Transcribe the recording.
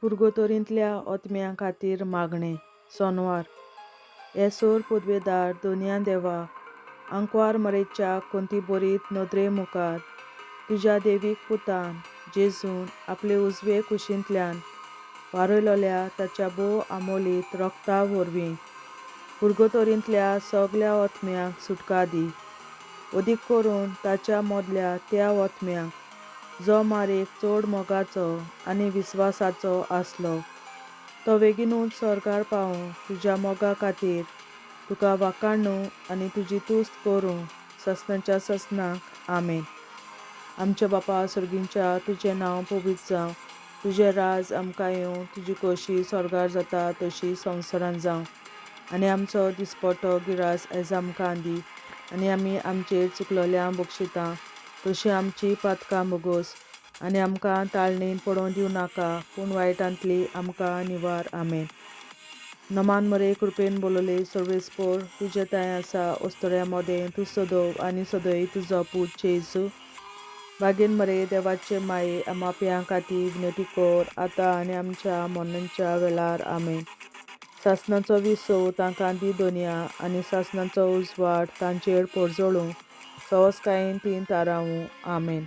पुर्गोतोरींतल्या ओत्म्यां खातीर मागणें, सोनवार. हे सोर पुदवेदार दोनया देवा, आंकवार मरेच्या कोंतीबोरीत नदरे मुखार तुज्या देवीक पुतान, जेजून, आपले उजवे कुशींतल्यान वारयलोल्या ताच्या भोव आमोलीत रोगता वरवीं पुर्गोतोरींतल्या सगल्या ओत्म्यांक सुटका दी. अदीक करून ताच्या मदल्या त्या ओत्म्याक जो मारयेक चड मोगाचो आनी विस्वासाचो आसलो. तो वेगीनूच सर्गार पावूं तुज्या मोगा खातीर तुका वाखाणूं आनी तुजी तुस्त करूं ससनाच्या ससनाक. आमेन. आमच्या बापा सर्गींच्या, तुजें नांव पवित्र जावं, तुजें राज आमकां येवं, तुजी खोशी स्वर्गार जाता तशी संवसारांत जावं. आनी आमचो दिसपटो गिरास आयज आमकां दी, आनी आमी आमचेर चुकलोल्या बक्षिता तशी आमची पातकां भोगोस, आनी आमकां ताळणेन पडोवंक दिवं नाका, पूण वायटांतली आमकां निवार. आमेन. नमान मरे, कृपेन बोलले, सर्वेस्पोर तुजे तांय आसा. ओस्तोड्या मोदें तूं सदोव आनी सदय तुजो पूत जेजू. बागेन मरे, देवाचे माये, आमाप्यां खातीर विनती कर, आतां आनी आमच्या मरणाच्या वेळार. आमेन. सासनाचो विसव तांकां दी दोनया, आनी सासनाचो उजवाड तांचेर पोरजळूं, सवसकायेन तीं तारावूं. आमेन.